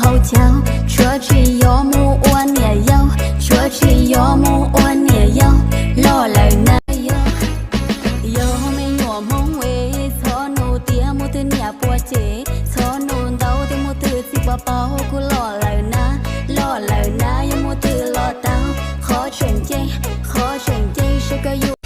Haus chaw, tshuav tsis yog mus ua niam yau, tshuav tsis yog mus ua niam yau, los lawm na. Yog me nyuam Hmoob es, txhob nug tias mus twg niam puas cem, txhob nug ntau tias mus twg txiv puas paub, kuv los lawm na, los lawm na, yuav mus twg los tau, qhov tseem ceeb, qhov tseem ceeb seb koj yuav.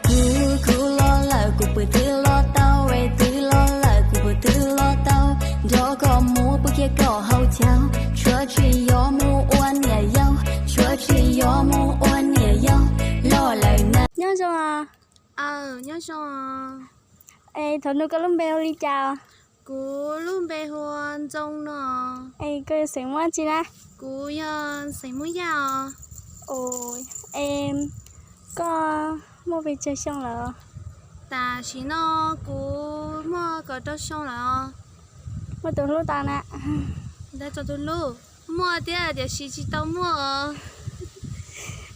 Kuv, kuv los lawm kuv pw twg los tau, es twg los lawm kuv pw twg los tau, nrog koj mus pw kiag kom haus chaw, tshuav tsis yog mus ua niam yau, tshuav tsis yog mus ua niam yau, los lawm na. Nyob zoo os. Aw, nyob zoo os. Es thaum ub koj lub npe hu li cas? Kuv lub npe hu ua Ntxoo no. Es koj yog xeem Hmoob tsi na? Kuv yog xeem Hmoob Yaj os. Es koj muaj pes tsawg xyoo lawm? Tam sim no kuv muaj kaum rau xyoo lawm os. Muaj tus hlub tau na? Ntawd tau tus hlub. Muaj thiab tiam sis tsis tau muaj os.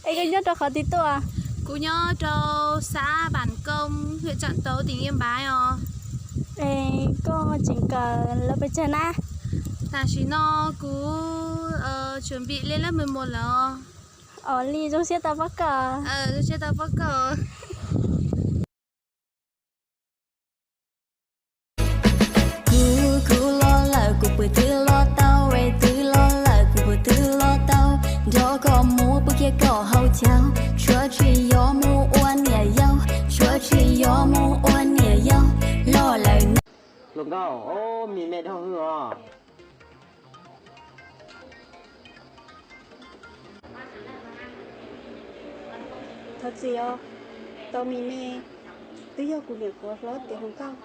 Es koj nyob rau qhov twg tuaj? Kuv nyob rau xav Pam Koo, hwm Tsam Tauv, tim Yia Npaiv os. Es koj tseem kawm lawv pes tsawg na? Tam sim no kuv tsuas npim li lab mws mus lawm os. Os, li zoo siab tau pab koj. Zoo siab tau pab koj. Kuv, kuv los lawm kuv pw twg los tau, es twg los lawm kuv pw twg los tau, nrog koj mus pw kiag kom haus chaw, tshuav tsis yog mus ua niam yau, tshuav tsis yog mus ua niam yau, los lawm na. Hluas nkauj, ob mis me dhau hwv os. Thov txim os, tau mis me, twb yog kuv niam kuv hlob tiav hluas nkauj.